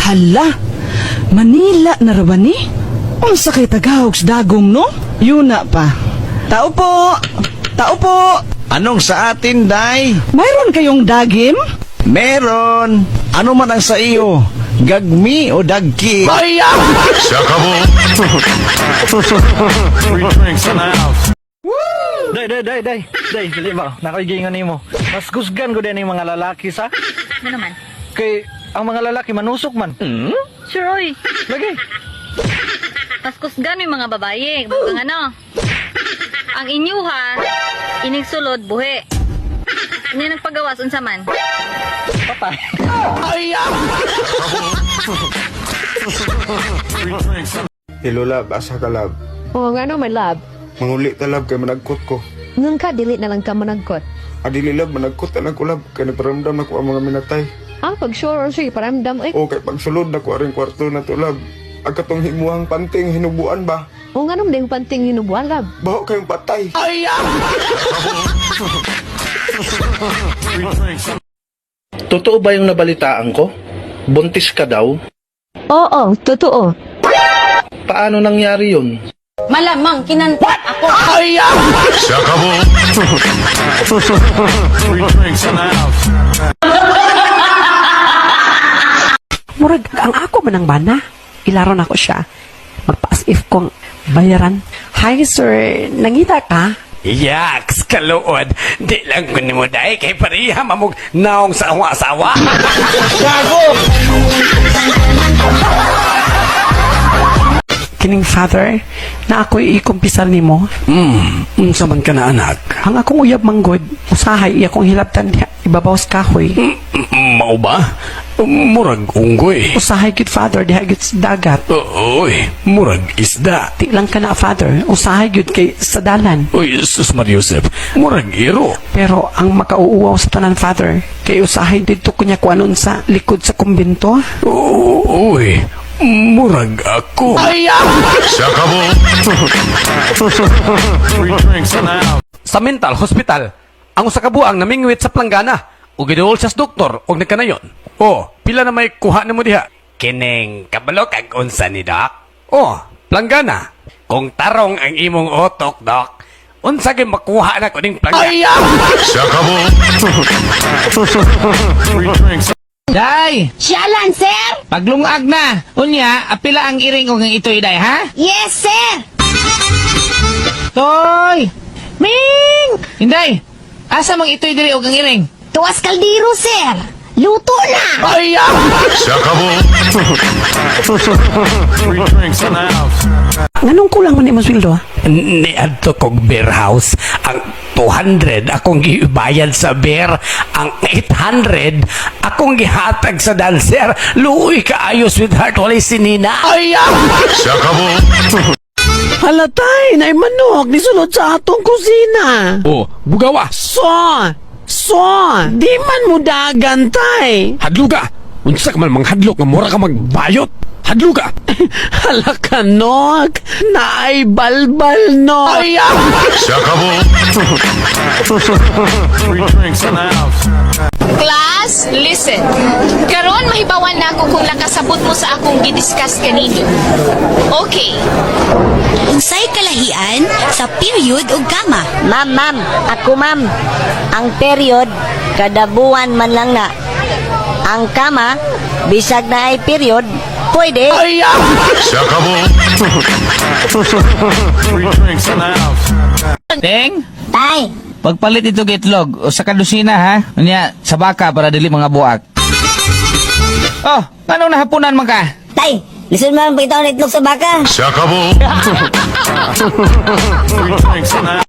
Hala, Manila na ra ba ni? Unsa kay tagahog sa dagom, no? Yuna pa. Tao po! Tao po! Anong sa atin, Day? Mayroon kayong dagim? Meron. Ano man ang sa iyo? Gagmi o dagki? Day, day, day, day. Day, dili ba? Nakagingan nimo. Mas kusgan ko din yung mga lalaki sa. Ano naman? Kay ang mga lalaki manusok man. Sure, oy. Lagi. Paskusgan yung mga babae. Bagang ano? Ang inyuha, inig sulod, buhi. Ini nagpagawas, unsa man? Patay. Hello love, asa ka love? Oo nga no, my love. Manguli ta love kay managkot ko. Nung ka, dili na lang ka managkot. Adili love, managkot na lang ko love kay nagparamdam na ko ang mga minatay. Ah, pag sure or sige, paramdam. Ay, O kay pagsulod na ko aring kwarto na to love. Ang katong himuhang panting hinubuan ba? oo nga naman, yung panting hinubuan, love. Baho kayong patay. Totoo ba yung nabalitaan ko? Buntis ka daw? Oo, totoo. Paano nangyari yun? Malamang kinanta ako. Murag ang ako man ang bana. Ilaron ako siya. Magpa-as if kong bayaran. Hi sir, nangita ka? Yaks, kaluod. Di lang ko nimo dai kay pareha mamog naong sa akong asawa. Kining father, na ako'y ikumpisal nimo. Unsa man ka na anak? Ang akong uyab manggod, usahay iya kong hilabtan diha ibabaw sa kahoy. Mao ba? Murag unggoy. Usahay gyud father diha gyud sa dagat. Oy, murag isda. Di lang ka na father, usahay gyud kay sa dalan. Oy, sus Mariusep, murag iro. Pero ang makauuwaw sa tanan father, kay usahay didto kunya kuanon sa likod sa kumbento. Oy, murag ako. Sa mental hospital, ang usa ka buang namingwit sa planggana ug giduol siya sa doktor og nagkanayon. Oh, pila na may kuha nimo diha? Kining kabalo kag unsa ni doc? Oh, planggana. Kung tarong ang imong utok, doc, unsa gyud makuha na kuning planggana? Day, Siyalan, sir! paglungag na. Unya, apila ang iring og ang itoy day, ha? Yes, sir! Toy! Ming! Inday, asa mang itoy diri og ang iring? Tuwas kaldero, sir! Luto na! Nganong kulang man imong sweldo? Ah? Niadto kog beer house ang 200 akong gibayad sa beer, ang 800 akong gihatag sa dancer. Luoy kaayo sweetheart, walay sinina. Ay. Halatay, na manok ni sulod sa atong kusina. Oh, bugawa. So, so, di man mo dagan tay. Hadluga. Unsa ka man manghadlok nga mura ka magbayot? Hadluga. Hala ka, nok. Naay balbal, nok. Ay, Class, listen. Karon mahibawan na ako kung nakasabot mo sa akong gidiscuss kanino. Okay. Unsay kalahian sa period ug kama? Ma'am, ma'am, ako ma'am. Ang period, kada buwan man lang na. Ang kama, bisag na ay period, pwede. Teng, Tay, pagpalit ito itlog, usa ka dosina ha. Unya, sa baka para dili mga buak. Oh, nganong nahapunan man ka? tay, listen man pagitaon itlog sa baka.